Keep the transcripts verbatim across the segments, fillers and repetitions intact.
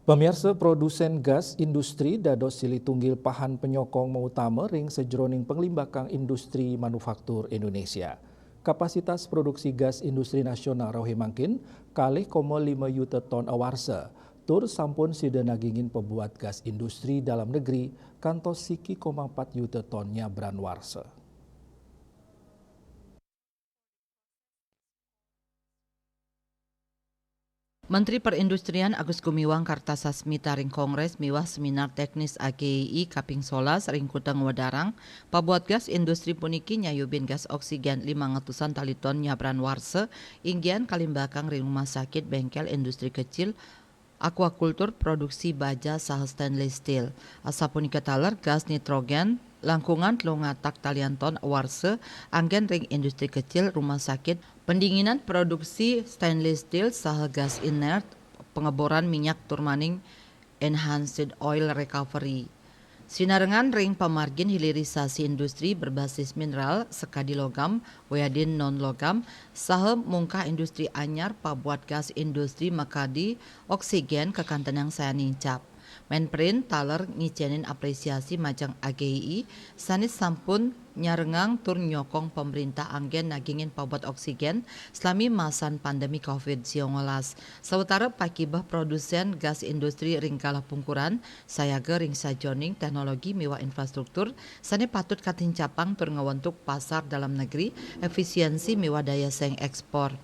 Pamiarsa, produsen gas industri dados silih tunggil pahan panyokong mautama ring sajroning panglimbakang industri manufaktur Indonesia. Kapasitas produksi gas industri nasional rauhé mangkin kalih koma lima yuta ton awarsa, tur sampun sida nagingin pabuat gas industri dalam negeri kantos siki koma empat yuta ton nyabran warsa. Menteri Perindustrian Agus Gumiwang Kartasasmita ring Kongres miwah Seminar Teknis A G I I kaping solas ring Kuteng Wedarang, pabuat gas industri puniki nyayubin gas oksigen limang atusan tali ton nyabran warsa, inggian kalimbakang ring rumah sakit, bengkel, industri kecil, akuakultur, produksi baja saha stainless steel. Asapunika taler gas nitrogen langkungan telung atak talian ton warsa anggén ring industri kecil, rumah sakit, pendinginan produksi stainless steel saha gas inert, pengeboran minyak turmaning enhanced oil recovery. Sinarengan ring pamargin hilirisasi industri berbasis mineral sakadi logam wiadin non-logam saha mungkah industri anyar pabuat gas industri makadi oksigen kakantenang sayan nincap. Menperin taler ngicénin apresiasi majeng A G I I sané sampun nyarengang tur nyokong pamréntah anggén nagingin pabuat oksigen salami masan pandemi covid siangolas. Sawatara pakibeh produsen gas industri ring galah pungkuran, sayaga ring sajoning teknologi miwah infrastruktur sané patut katincapang tur ngwentuk pasar dalam negeri, efisiensi miwah daya saing ekspor.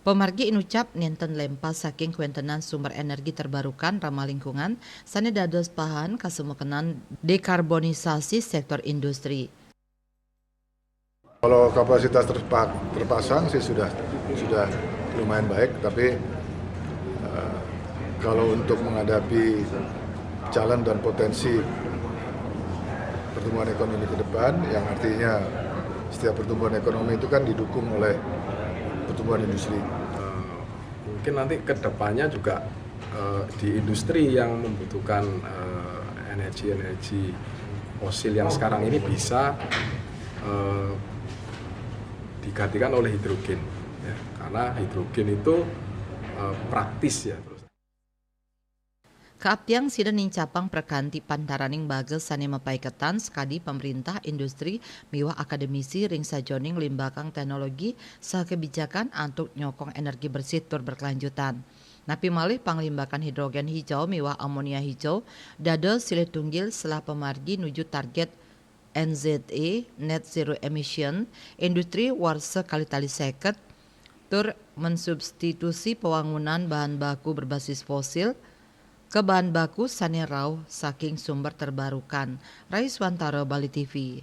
Pamargi inucap nénten lempas saking kawéntenan sumber energi terbarukan ramah lingkungan sané dados pahan kasumekenan dekarbonisasi sektor industri. Kalau kapasitas terpa-, terpasang sih sudah, sudah lumayan baik, tapi, eh, kalau untuk menghadapi challenge dan potensi pertumbuhan ekonomi ke depan, yang artinya setiap pertumbuhan ekonomi itu kan didukung oleh pertumbuhan industri. Eh, mungkin nanti ke depannya juga, eh, di industri yang membutuhkan, eh, energi-energi fosil yang sekarang ini bisa, eh, digantikan oleh hidrogen, ya, karena hidrogen itu, eh, praktis, ya. Terus Kaaptiang sida nincapang prakanti pantaraning baga sané mapaiketan sakadi pamréntah, industri, miwah akademisi ring sajoning limbakang teknologi saha kebijakan antuk nyokong energi bersih tur berkelanjutan. Napi malih panglimbakan hidrogen hijau miwah amonia hijau dados silih tunggil selah pamargi nuju target N Z E, net zero emission, industri warsa kalih tali seket, tur mensubstitusi pawangunan bahan baku berbasis fosil ke bahan baku sané rauh saking sumber terbarukan. Raiswantara, Bali T V.